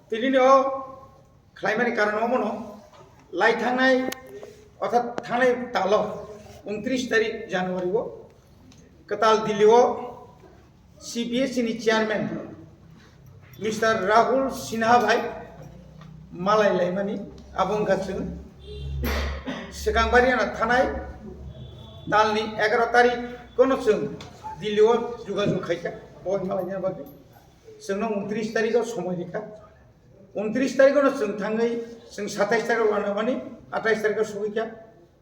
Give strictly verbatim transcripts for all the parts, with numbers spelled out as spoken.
Tini o khlaimani karon omono, lai thangnai, orthat thangnai talo, untris tarik January o, kwtal Delhi o C B S E ni chairman Mister Rahul Sinha bai malai laimani, abo wngkha chwng swkang bari ano thanai talni egaroh tarik kono chwng Delhi o jogajog khaikha, bo malaina bagwi chwngno untris tarik o somoi rikha. Untris tarik o no chwng thangwi chwng satais tarik o wanamani, atais tarik o sogwikha,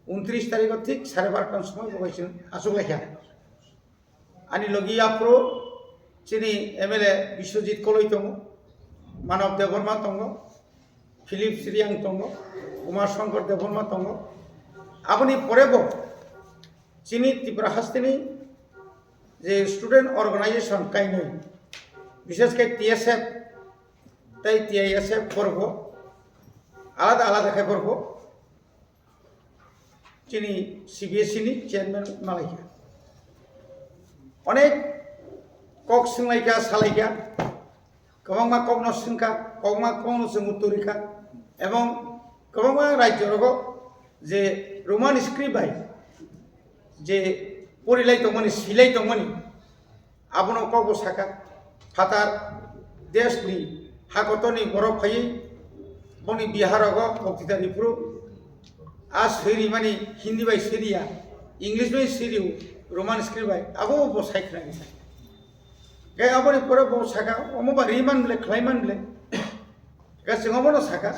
untris tarik o thik sare barota ni somoi bo bai chwng achuk laikha. Ani logi aphuru chini M L A Biswajit Koloi tongo, Manav Debbarma tongo, Philip Sriyang tongo, Kumar Shankar Debbarma tongo. Aboni pore bo chini Tripura hasteni je student organization kainwi, bishesh khe T S F tei T I S F borok bo alada alada khe borok bo chini C B S E ni chairman malaikha. Onek kok swnglaikha, salaikha, kwbangma kokno swngkha, kwbangma kokno chwng uttor rikha, ebong kwbangma rajyo rogo je Roman script bai je porilai tongmani, silai tongmani, abono kokbo saka, phatar desni hakotorni borok phaiwi boni Bihar rogo boktita riphuru, a swirimani Hindi bai swiriya, English bai swiriyo, Roman script bai, abo bo sai khwnani. Khe aboni pore bo saka, omo ba riman ble, khlaiman ble. Khe chwng omono saka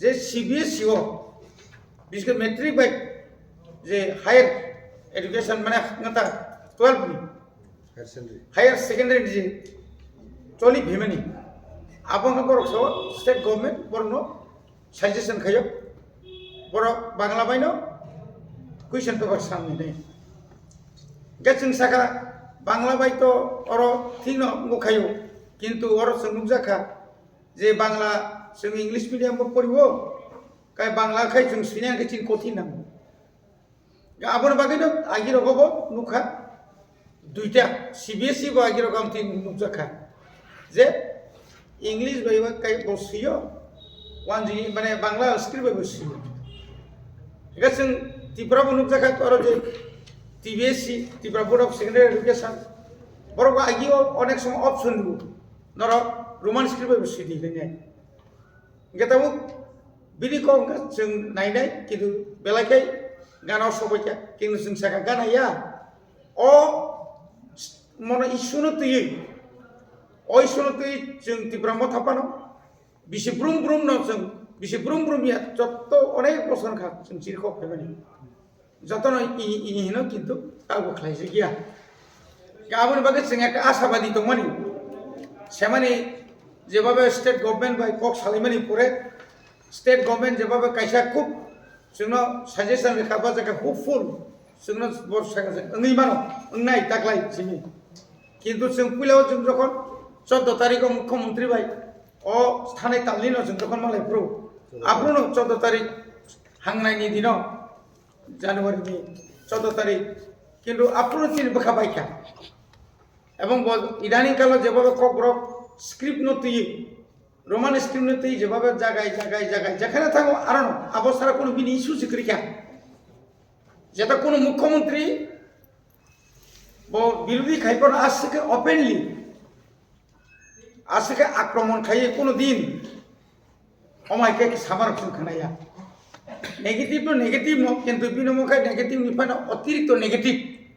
je C B S E o, biske matric bai je higher education mane ngata twelve ni, higher secondary, higher secondary ni je choli phimani, abo wngkha borok so state government borokno suggestion khayo, borok Bangla baino question paper samni nai. Khe chwng saka Bangla bai to oro thikno wngkhayo, kintu oro chwng nukjakha je Bangla chwng English medium bo poriwo, kai Bangla khai chwng sini khe chini kothin nango. Aboni bagwino agirok bo nukha, duita C B S E bo agirok amtwi nukjakha je English bai ba kai bo swiyo, wanjini mane Bangla script bai bo swiyo. Ega chwng Tripura bo nukjakha oro je T B S E, Tripura Board of Secondary Education, borok bo agio onek somo option rwo, norok Roman script bai bo swidi hinwi. Hingke tabuk bini kok wngkha chwng nainai, kintu belai khe gana o sobaikha, kintu chwng sakha gana ya. O mono issue no twiwi, o issue no twiwi chwng Tipra Motha phano bisi brum brum no chwng, bisi brum brum ya, jotto onek bosor wngkha chwng chirikhok phaimani. Jotono i, i hino kintu tabo khlaijak ya. Aboni bagwi chwng ekta ashabadi tongmani. Semani jebabe state government bai kok salaimani pore, state government jebabe kaisa khub chwngno suggestion rikha, ba jaga hopeful chwngno bor saka wngwi mano, wngnai taklai simi. Kintu chwng puila o chwng jokhon choudo tarikh o mukhyamantri bai o thanai talni no chwng jokhon malai phuru, aphuru no choudo tarikh hangnaini dino, January ni choudo tarikh, kintu aphuru chini bwkha baikha. Ebong bo idaning kalo jebaba kokborok script no twi, Roman script no twi jebaba jagai, jagai, jagai, jekhane thango arono, abo sara kono bini issue se kwrwikha. Jeta kono mukhyamantri bo birodhi khai kono aswk khe openly, aswk khe akromon khai kono din. Omai khe samarok chwng khnaya. Negative no negative no, kintu bini omo khe negative ni phano otirikto negative.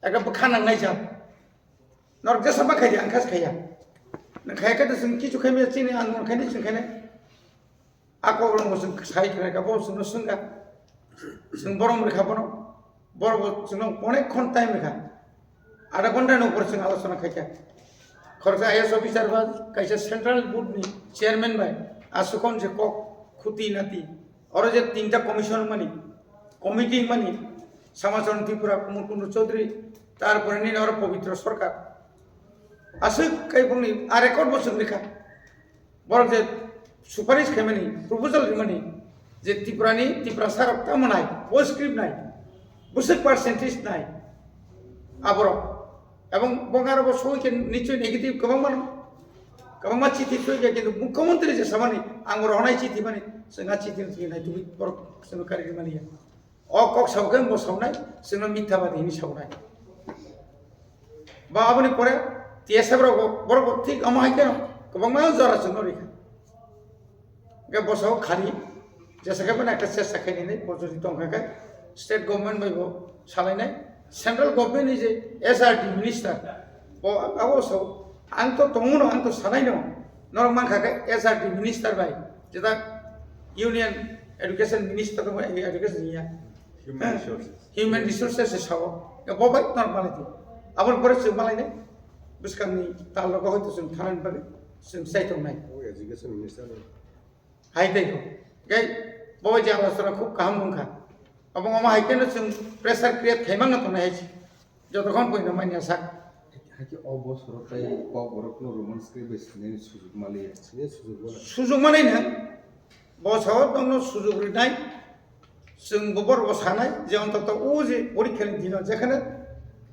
Ekta bwkha nangnai jat. Norok jesa ma khaidi, ang kha se khaiya. Nang khaiya khe to chwng kichu khaimaya chini ang nang khaini chwng khainai. A kok rok bo chwng sai khna kha, bo chwngno swngkha. Chwng borom rwkha bono. Borok bo chwngno onek khon time rwkha. Adha ghonta ni upor chwng alochona khaikha. Khoroksa I A S officer ba kaisa central board ni chairman bai aswk hwn je kok khuti nati. Oro je tinta commission mani, committee mani, Samacharan Tripura, Kumar Kundu Chaudhary, tarpore nini oro Pabitra Sarkar. Aswk kai bongni a record bo chwng rikha. Borok je suparis khaimani, proposal rimani, je Tripurani, Tiprasa rok tamo nai, bo script nai, bwswk percentage nai, aborok. Ebong bongaro bo soi khe nichoi negative kwbang mano. Kwbangma chithi twi khe, kintu mukhyamantri je samani, ang rohornai chithi mani, chwng a chithi no twi naitugwi borok chwngno kari rwmani ya. O kok sao khe bo saonai, chwngno mithabadi hinwi saonai. Ba aboni pore T S F rok bo, borok bo thik omo hai kheno kwbangma jora chwngno rikha. Hwnkhe bosao khani jesa khe bono ekta chesta khainani bo jodi tongkha khe state government bai bo salainai, central government ni je S R D minister bo abo sao ang to tongo no, ang to sanai no, norok mankha khe S R D minister bai jeta union education minister tongma education niya. Human resources. Human resources se sao. Ya, bo bai normal di. Aboni pore chwng malai nai. Bwskangni tal rogo hoito chwng thanani bagwi chwng chai tongnai. O education minister ni. Hai tei ko. Gai bo bai je alasora khub kaham wngkha. Abo omo hai khe no chwng pressure create khaimang no tongnai hai se. Jotokhon poino manya sak. Hakhe o bosoro tei kokborok no Roman script bai swinani sujuk maliya. Swinani sujuk maliya. Sujuk manai nang. Bo sao tongno sujuk rinai. Chwng bo borok bo sanai je ontoto o je porikha ni dino jekhane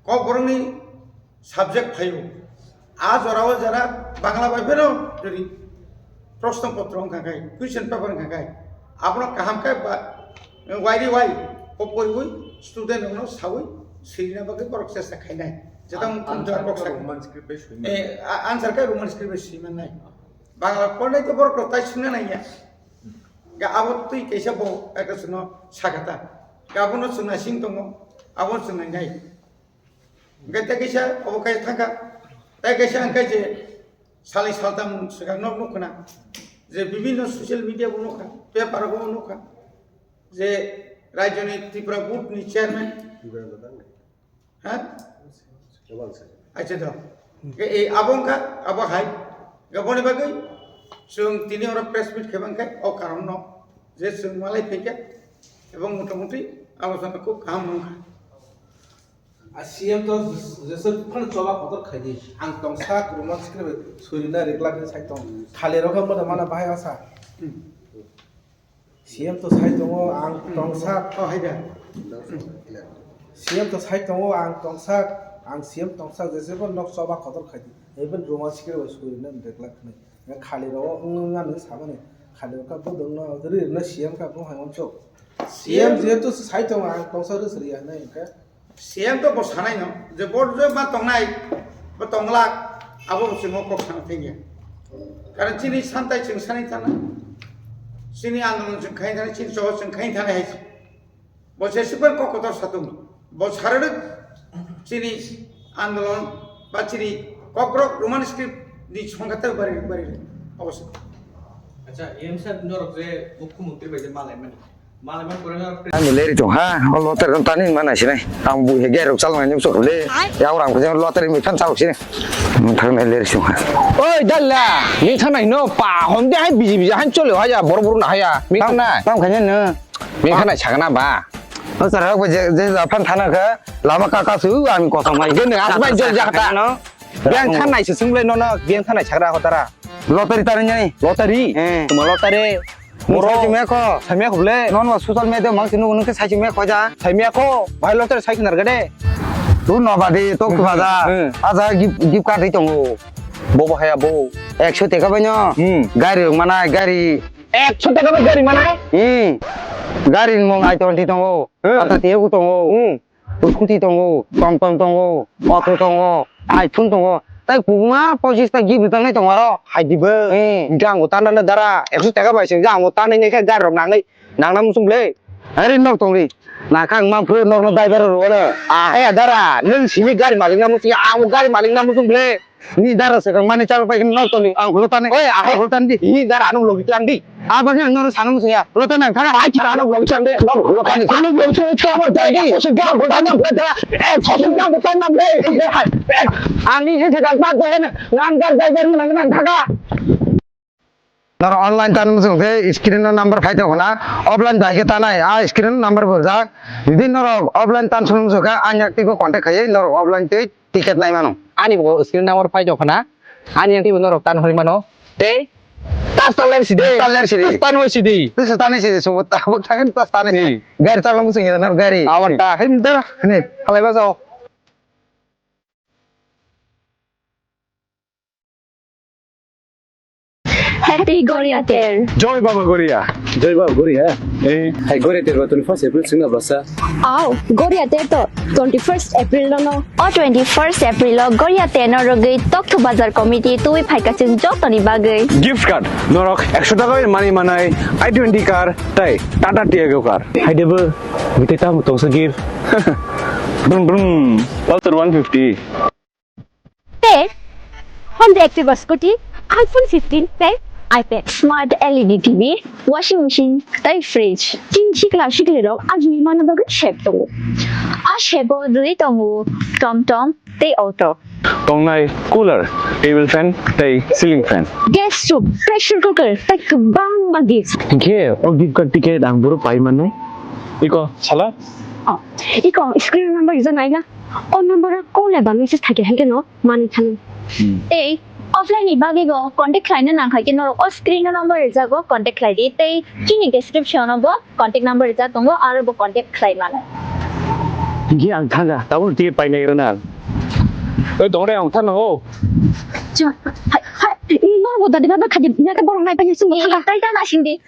kokborok ni subject phaio. A jora o jora Bangla bai phano jodi proshno potro wngkha khai, question paper wngkha khai, abono kaham khe ba, wairi wai, o poiwi student rokno sawi swirina bagwi borok chesta khainai. Jeta An-, mukhuntri answer kok khe sak-, Roman script bai swimannai. Eh, a-, answer khe Roman script bai swimannai. Bangla pornai to borok rok tai swina naiya. Ga abo twi kaisa bo ekta chwngno sakha ta. Ga abono chwng naising tongo, abono chwng nainai. Hwnkhe tei kaisa obo kaisa thangkha, tei kaisa hwnkhe je salni saltam swkang nok nukkhwna, je bibinno social media bo nukha, paper bo nukha, je rajyoni Tripura board ni chairman, ha? Acha do. Hwnkhe ei abo wngkha, abo hai. Hwnkhe boni bagwi chwng tini oro press meet khe bangkhe o karon no je chwng malai phaikha, ebong motamuti alochona khub kaham wngkha. A C M to jeswk phano choba kotor khaidi. Ang tongsa kwrwngma swrwngwi swrwina reglak hwnwi sai tong. Khali rokha moda mana bahai asa. C M to sai tongo ang tongsa. Oh, hai da. C M to sai tongo ang tongsa. Ang C M tongsa jeswk phano nok choba kotor khaidi. Even Roman script bai swrwina reglak hwnwi. Khali rok wng wng ani samani. Khali rokha bodong no ri no C M kha bo hai monsok. C M jehetu sai tongo ang tongsa ri swrwya hwnwi hwnkhe. C M to bo sanai no, je bo je ma tongnai, bo tonglak, abo bo chwng kok sana thangya. Karon chini santai chwng sanai thana, chini andolon chwng khai thana, chini choba chwng khai thana hai. Bo se super kok kotor satung, bo sararwk chini andolon ba chini kokrok Roman script ni songkha bari bari abo se. Acha, M sir norok je mukhyamantri bai je malai mani. Ani leri tong ha, o loter kan tani mana sini. Ang bu he gerok sal ngai nyok sokle. Ya orang ko loter mi phan sal sini. Thang nai leri tong ha. Oi dalla, mi thang nai no pa hom de hai biji biji han chole ha ya bor bor na ha ya. Mi thang nai. Tam khanya no. Mi thang nai sagna ba. O sar ha ko je je phan thana kha lama ka ka su ami ko samai. Gene asbai jol jakta. Biang thang nai se sungle no no, biang thang nai sagra hotara. Lottery tani nyani. Lottery? Eh. Tuma lottery. Boro. Sachi meko. Saimya khuble. Non wa social media mang sinu nung ke sachi meko ja. Saimya ko. Bhai lottery sai khinar gade. Tu no badi to ki baja. Hmm. Aja gift, gift card ri tongo. Bo bo haya bo. Ekso teka bai no. Hmm. Gari rok manai gari. Ekso teka bai gari manai? Hmm. Gari mong ai twenty tongo. Hmm. Ata tiya ku tongo. Hmm. Scooty tongo, tom tom tongo, auto tongo, iPhone tongo. Tai kubuma pochis ta gift tangnai tongo aro hai dibo. Hmm. Jang o tanna le dara, ekso taka bai sing jang o tanai ne khe gari rok nangnai, nangna musung le. Are nok tongri. Na khang mang phru nok no driver ro wala. Ah, he dara, nung simi gari malik na musung, ang gari malik na musung le. Ni dara se kang mani chal pai no to ni ang hulo tane. Oi, ah, hulo tan di. Ni dara anu logi tan di. Aba ke no sana musuya. Hulo tan ang thara ai thara anu logi tan de. No hulo tan. Anu logi tan chama dai di. Se ga hulo tan na da. Eh, se ga hulo tan na de. Ani he se ga ma de na. Nang gar dai gar nang nang thara. Norok online tan muchung khe screen o number phai tong khna, offline bai khe tanai a screen o number bo rijak. Jodi norok offline tan sung muchung kha, ang yak twi bo contact khaiwi norok offline twi ticket nai mano. Ani bo screen number phai tong khna, ani yak twi bo norok tan hoi mano. Tei tas tan ler sidi. Tas tan ler sidi. Tas tan hoi sidi. Twisa tanai sidi, subo tabuk thangin tas tanai. Hmm. Gari chalok muchung ya norok gari. Awan ta, him da. Hini. Halai ba jao. Happy Goria Ter. Joy Baba Goria. Joy Baba Goria. Eh. Hai Goria Ter ba twenty first April singna basa. Au, Goria Ter to twenty first April no no. O twenty first April o Goria Ter no rogwi Tokthuk Bazar Committee twi phaikha chwng jotoni bagwi. Gift card, norok ekso taka bai mani manai I twenty car tai Tata Tiago car. Hai debo, bite tamo tongsa gift. Brum brum. Pulsar one fifty. Tei Honda Activa scooty, iPhone fifteen tei iPad. Smart L E D T V, washing machine tei fridge. Chini sikla siklirok ajini mana bagwi sep tongo. A sepo rwi tongo, tom tom tei auto. Tongnai cooler, table fan tei ceiling fan. Gas stove, pressure cooker tei kwbangma gift. Hinkhe o gift card ticket ang boro pai mannai. Iko sala? Oh, iko screen number rijak naina. O number o call eba message thakya hinkhe no mani thani. Hmm. Tei offline ni bagwi bo contact khlaina nangkha khe norok o screen o number rijago contact khlai di tei chini description o bo contact number rijak tongo aro bo contact khlai mano. Hinkhe ang thanga tabuk ticket painai rwna. Oi dongre ang thangna o. Chima, hai, hai, norok bo dadi baba khaji, yaka borok nai painai sini. Tei ta nasing di.